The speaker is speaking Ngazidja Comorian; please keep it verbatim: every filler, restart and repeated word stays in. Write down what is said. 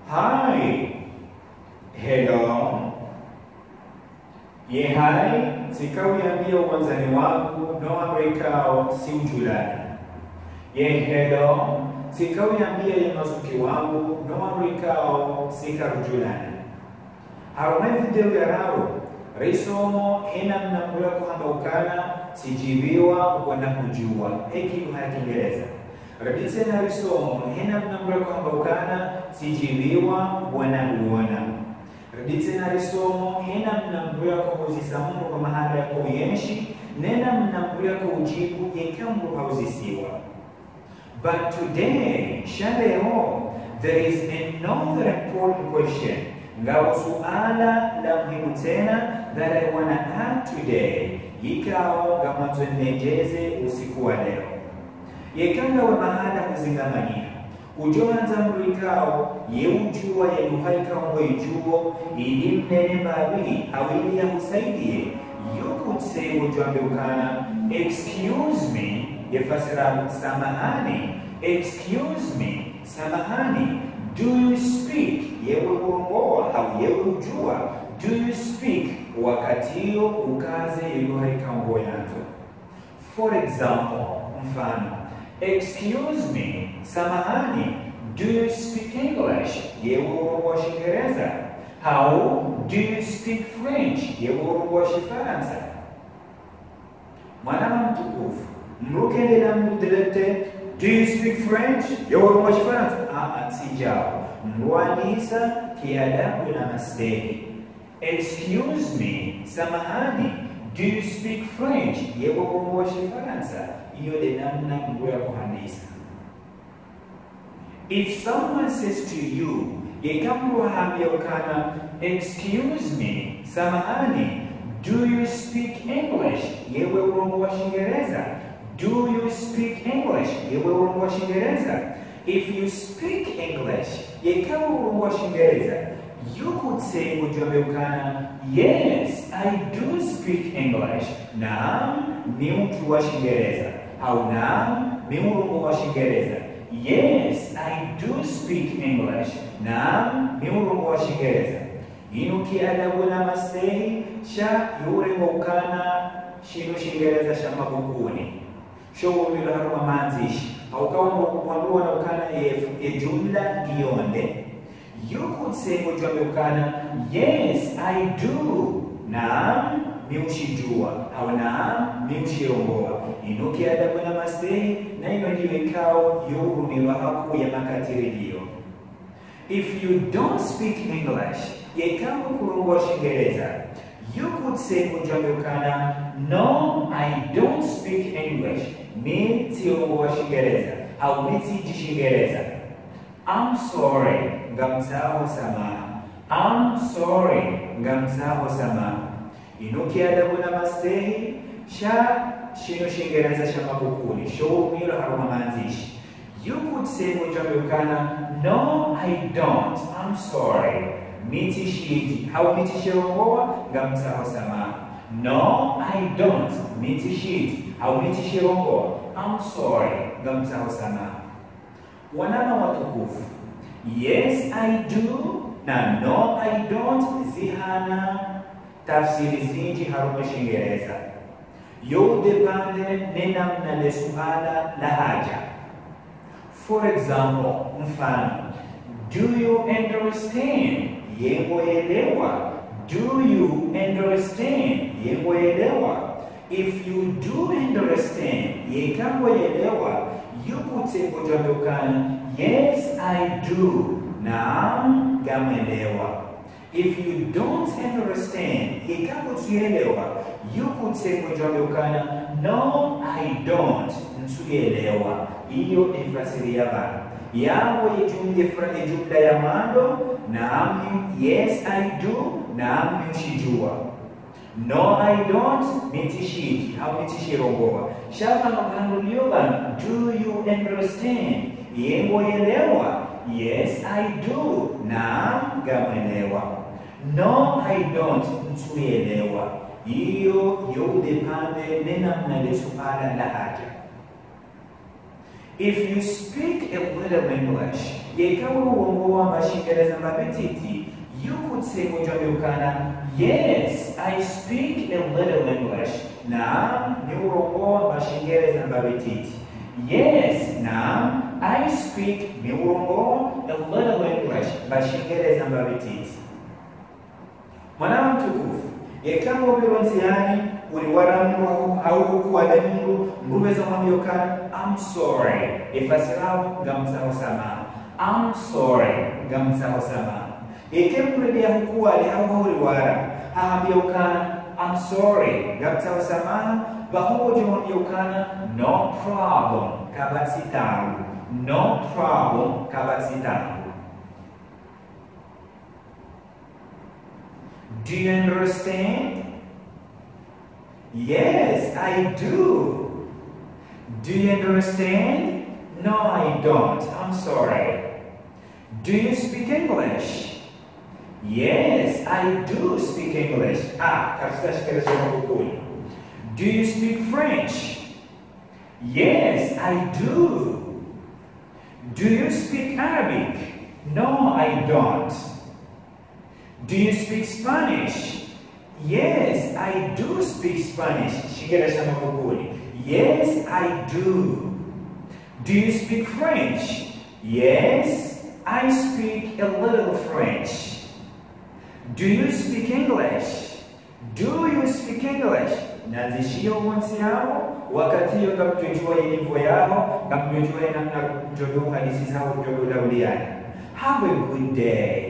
Hi. Hello. Ye hi, tsika uyambia wandzani wangu no wandru ikao siudjuana. Ye hello, tsika uyambia ye mazuki wangu no wandru ikao sikarudjuana. Harumwa ye video ya raru, risomo he namna mndru yakohamba ukana tsidjiviwa ngwanahudjua, he lugha ya Shingereza. Ridi tsena risomo he namna mndru yakohamba ukana tsidjiviwa ngwanahuona. Ridi tsena risomo he namna mndru yakohuzisa mndru ha mahala yakoyenshi, ne namna mndru yakoudjibu yeka mndru hauzisiwa. But today, sha leo, there is another important question. Ngapvo suala la muhimu tsena that I wanna add today, yikao ngamwandzo nilidjeze usiku wa leo. Yeka ngawe mahala huzingamania, udjohandza mndru ikao ye udjua ye lugha ikao ngoidjuo, ili mnene mbapvi, hau ili yahusaidie, you could say, udjwambe ukana, "Excuse me," ye fasiri, "Samahani." "Excuse me, samahani, do you speak?" Yewe urongoa, hau yewe udjua, "Do you speak?" Wakati iyo ukaze ye lugha ikao ngoyandzo. For example, mfano, "Excuse me, samahani, do you speak English?" Yewe urongoa Shingereza? Hau, "Do you speak French?" Yewe urongoa Shifarantsa? Mwananya mtukufu, mndru kendela mndru direct, "Do you speak French?" Yewe urongoa Shifarantsa? Ah, ah, tsi djao. Mndru andisa kiadabu na mastehi. "Excuse me, samahani, do you speak French?" Yewe urongoa Shifarantsa? Iyo nde namna mndru yakohandisa. If someone says to you, yeka mndru hahambia ukana, "Excuse me, samahani, do you speak English?" Yewe urongoa Shingereza? "Do you speak English?" Yewe urongoa Shingereza? If you speak English, yeka urongoa Shingereza, you could say, udjwambe ukana, "Yes, I do speak English." Naam, mi udjua Shingereza. Hau naam, mi urongoa Shingereza. "Yes, I do speak English." Naam, mi urongoa Shingereza. Inu kiadabu na mastehi, sha yo urengwa ukana shinu Shingereza sha mabukuni. Sho urumilwa harumwa mandzishi. Hauka wandru, wandru waona ukana ye, ye jumla ngiyonde. You could say, udjwambe ukana, "Yes, I do." Naam, mi ushidjua. Hau naam, mi ushirongoa. Inu kiadabu na mastehi, na inu ndiyo ikao yo urumilwa hakuu ya makati rilio. If you don't speak English, yeka kurongoa Shingereza, you could say, udjwambe ukana, "No, I don't speak English." Mi tsirongoa Shingereza. Hau mi tsidji Shingereza. "I'm sorry," ngamtsaho samaha. "I'm sorry," ngamtsaho samaha. Inu kiadabu na mastehi, sha shinu Shingereza sha mabukuni, sho urumilwa harumwa mandzishi. You could say, udjwambe ukana, "No, I don't. I'm sorry. Mi tsishidji." Hau mi tsishirongoa, ngamtsaho samaha. "No, I don't. Mi tsishidji." Hau mi tsishirongoa, "I'm sorry," ngamtsaho samaha. Wananya watukufu, "Yes, I do" na "No, I don't" zihana tafsiri zindji harumwa Shingereza. Yo udepande ne namna le suala lahadja. For example, mfano, "Do you understand?" Ye ngoelewa? "Do you understand?" Ye ngoelewa? If you do understand, yeka ngoelewa, you could say, udjwambe ukana, "Yes, I do." Naam, ngamwelewa. If you don't understand, yeka kutsuelewa, you could say, udjwambe ukana, "No, I don't." Ntsuelewa. Iyo efasiri ya pvanu. Yawe ijum-, efra-, ejumla ya mwando, naam, yes, I do, naam, mi ushidjua. No, I don't, mi tsishidji, hau mi tsishirongoa. Sha pvanu pvanu liyo pvanu, "Do you understand?" Ye ngoelewa? "Yes, I do." Naam, ngamwelewa. "No, I don't." Ntsuelewa. Iyo yo udepande ne namna le suala lahadja. If you speak a little English, Yeka urongoa mba Shingereza mbapvi titi, you could say, ngodjo amba ukana, "Yes, I speak a little English." Naam, mi urongoa mba Shingereza mbapvi titi. Yes, naam, I speak, mi urongoa a little English, mba Shingereza mbapvi titi. Mwananya mtukufu, yeka ngopviro ndziani, uriwara mndru hau, hau hukuwade mndru, mndru weza mwambia ukana, "I'm sorry." Efasiri yaho, ngamtsaho swamaha. "I'm sorry," ngamtsaho swamaha. Yeka mndru ndeya hukuwade hau huriwara, hahambia ukana, "I'm sorry," ngamtsaho swamaha, pvaho ngodjo mwambia ukana, "No problem," kapvatsi taabu. "No problem," kapvatsi taabu. Do you understand? Yes, I do. Do you understand? No, I don't. I'm sorry. Do you speak English? Yes, I do speak English. Ah, kapvatsi Shingereza sha makukuli. Do you speak French? Yes, I do. Do you speak Arabic? No, I don't. Do you speak Spanish? Yes, I do speak Spanish. Shingereza sha makukuli. Yes, I do. Do you speak French? Yes, I speak a little French. Do you speak English? Do you speak English? Nandzishiyo wontsi yawo, wakati iyo ngamdjodjuwa ye niveau yaho, ngamdjodjuwa ye namna mdjo uhadisi zaho, mdjo ulauliana. Have a good day.